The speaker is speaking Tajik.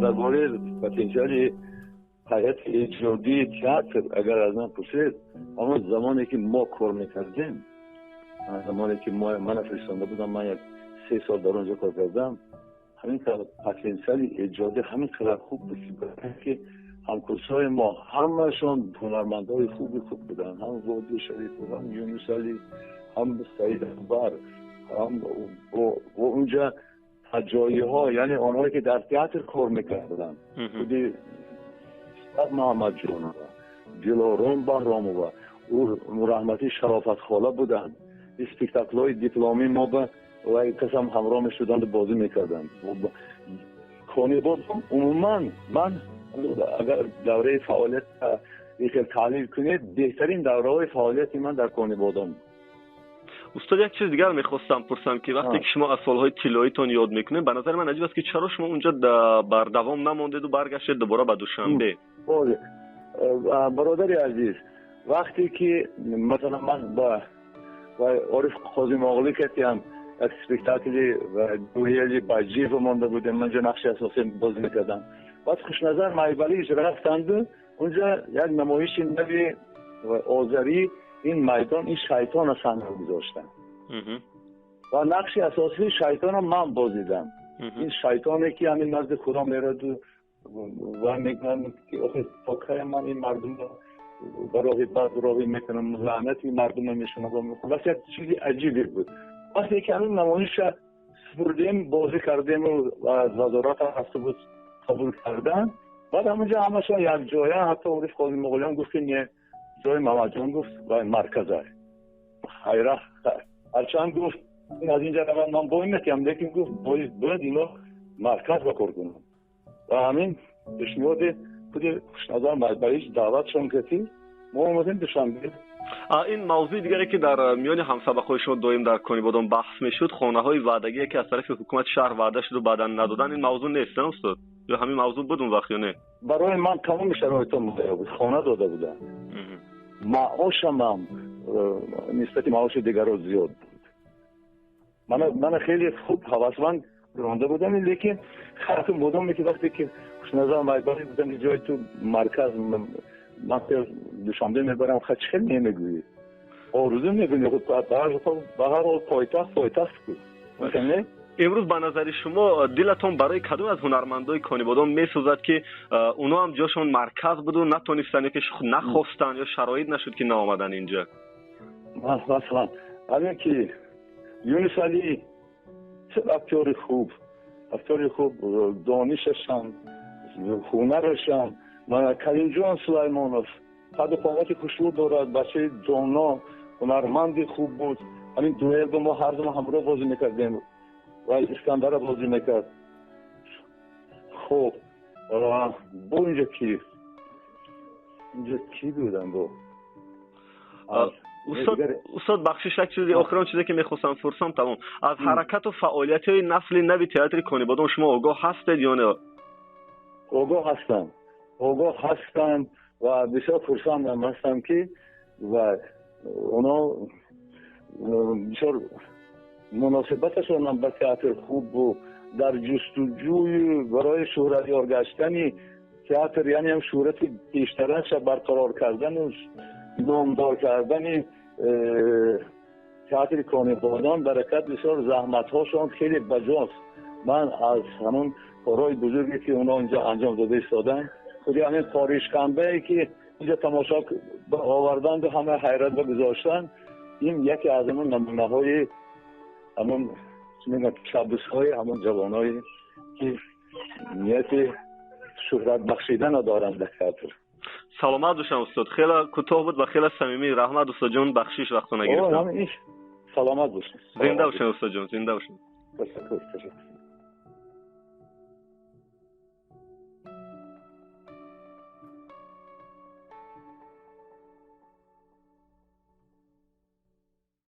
Дар бораи потенсиали ҳайати эҷодии театр агар аз ман пурсед, ҳамон замоне ки мо кор мекардем, замоне ки мана фиристонда будам, ман 1-3 сол дар он ҷо кор кардам, ҳамин қадар потенсиали эҷодӣ ҳамин қадар хуб буд, ки ҳамкурсҳои мо ҳамашон ҳунармандҳои хуби хуб буданд. Ҳам Води Шарифов, ҳам Юнусалӣ, ҳам Саид Акбар, ҳам унҷа ҷойҳо, яъне онҳое ки дар театр кор мекарданд, худи Муҳаммадҷонова, Дилором Баҳромова, ӯ раҳматӣ Шарофатхола буданд. Спектаклҳои дипломӣ мо ба касам ҳамроҳ мешуданд, бозӣ мекарданд. Конибодом умуман ман агар давраи фаъолият хел таҳлил кунед, беҳтарин давраҳои фаъолияти ман дар Конибодом. Устод, як чиз дигар мехостам пурсам, ки вақте ки шумо аз солҳои тиллоитон ёд мекунед, ба назари ман аҷиб аст, ки чаро шумо унҷо бардавом намондеду баргаштед дубора ба Душанбе? Бародари азиз, вақте ки масалан ман ба Ориф Қозимоғлӣ катиам як спектакли дуэли Баҷиева монда будем, ман ҷо нақши асосӣ бозӣ мекардам. Баъд Хушназар Майбалиевич рафтанду унҷо як намоиши нави озарӣ, ин майдон, ин шайтона саҳна гузоштанд ва нақши асосии шайтона ман бозидам. Ин шайтоне ки ҳамин назди Худо мераду ва мегӯянд, ки охи то кай ман ин мардумро ба роҳи бад роҳӣ мекунам, лаънати мардумро мешунавам. Хулос, як чизи аҷибе буд. Вақте ки ҳамин намоиша супурдем, бозӣ кардему ва аз вазорат рафта буд қабул кардан, баъд ҳамонҷо ҳамашон якҷоя, ҳатто Ориф Қозимоғлиям гуфт, ки не, ҷои Мамаҷон гуфт вай марказа. Хайра, ҳарчанд гуфт аз инҷа равад ман бой метиҳам, лекин гуфт бояд ино марказ ба кор кунам. Ва ҳамин пешниҳоди худи Хушназар Майбалич даъватшон кард, ки мо омадем Душанбе. Ин мавзӯи дигаре ки дар миёни ҳамсабақҳои шумо доим дар Конибодом баҳс мешуд, хонаҳои ваъдагие ки аз тарафи ҳукумати шаҳр ваъда шуду баъдан надодан, ин мавзӯъ нест, не устод? Ё ҳамин мавзӯъ буд он вақт ё не? Барои ман тамоми шароитҳо муҳайё буд, хона дода буданд, маошам ҳам нисбати маоши дигарро зиёд буд. Мана хеле хуб ҳавасманд ронда будам, лекин хатм будам, ки вақте ки Хушназар Майбалӣ будам, ҷои ту марказ, ман Душанбе мебарам, чӣ хел намегӯӣ, орзу мекунӣ, ба ҳар ҳол пойтахт пойтахт ку. Имрӯз ба назари шумо дилатон барои кадом аз ҳунармандои Конибодом месӯзад, ки онҳо ҳам ҷошон марказ буду натонистанд ё ки нахостанд ё шароит нашуд, ки наомаданд инҷа? Масалан, ҳамин ки Юнусалӣ актёри хуб, актёри хуб, донишашам, ҳунарашам. Каримҷон Сулаймонов қаду қомати хушрӯ дорад, бачаи доно, ҳунарманди хуб буд. Ҳамин дуэлро мо ҳар ду ҳамроҳ бозӣ мекардем ва Искандара бозӣ мекард. Хуб, бо инҷо ки, инҷо кӣ будам бо? Устод, бахшиш, як чизи охирон чизе ки мехостам пурсам, тамом. Аз ҳаракату фаъолиятҳои насли нави театри Конибодом шумо огоҳ ҳастед ё не? Огоҳ ҳастам, огоҳ ҳастам ва бисёр хурсандам ҳастам, ки ва онҳо бисёр муносибаташонам ба театр хуб буд, дар ҷустуҷӯи барои шӯҳратёр гаштани театр, яъне ҳам шӯҳрати пештараша барқарор кардану номдор кардани театри Конибодом баракат бисёр заҳматҳошон хеле баҷост. Ман аз ҳамон корҳои бузурге ки онҳо инҷо анҷом дода истоданд, худи ҳамин Қоришканбае ки инҷо тамошо оварданду ҳама ҳайрат ба гузоштанд, ин яке аз ҳамон намунаҳои ҳамон мегӯям ташаббусҳои ҳамон ҷавоное ки нияти шӯҳрат бахшидана доранд дар театр. Саломат бошам, устод, хеле кӯтоҳ буд ва хеле самимӣ. Раҳмат, устодҷон, бахшиш, вақтона гирифтам. Саломат бошед. Зинда бошед, устодҷон, зинда бошед. Ташаккур, ташаккур.